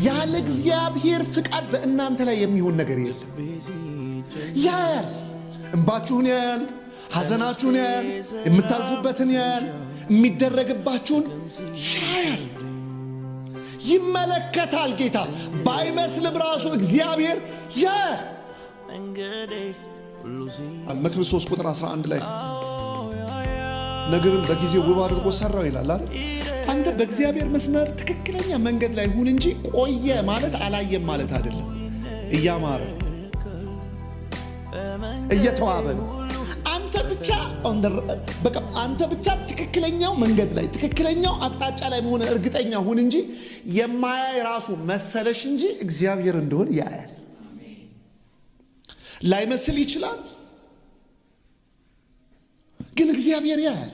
ያለ እግዚአብሔር ፍቃድ በእናንተ ላይ የሚሆን ነገር የለም። ያያል፣ እንባችሁን ያያል፣ ሐዘናችሁን ያያል፣ የምታልፉበትን ያያል፣ የሚደረግባችሁን ያያል፣ ይመለከታል። ጌታ ባይመስልም ራሱ እግዚአብሔር ያያል። መክብብ 3 ቁጥር 11 ላይ ነገርን በጊዜው ውብ አድርጎ ሰራው ይላል አይደል? አንተ በእግዚአብሔር መስመር ትክክለኛ መንገድ ላይ ሁን እንጂ ቆየ ማለት አላየም ማለት አይደለም። እያማረ ነው፣ እየተዋበ ነው። አንተ ብቻ በቃ አንተ ብቻ ትክክለኛው መንገድ ላይ፣ ትክክለኛው አቅጣጫ ላይ መሆን እርግጠኛ ሁን እንጂ የማያይ ራሱ መሰለሽ እንጂ እግዚአብሔር እንደሆን ያያል። ላይመስል ይችላል፣ ግን እግዚአብሔር ያያል።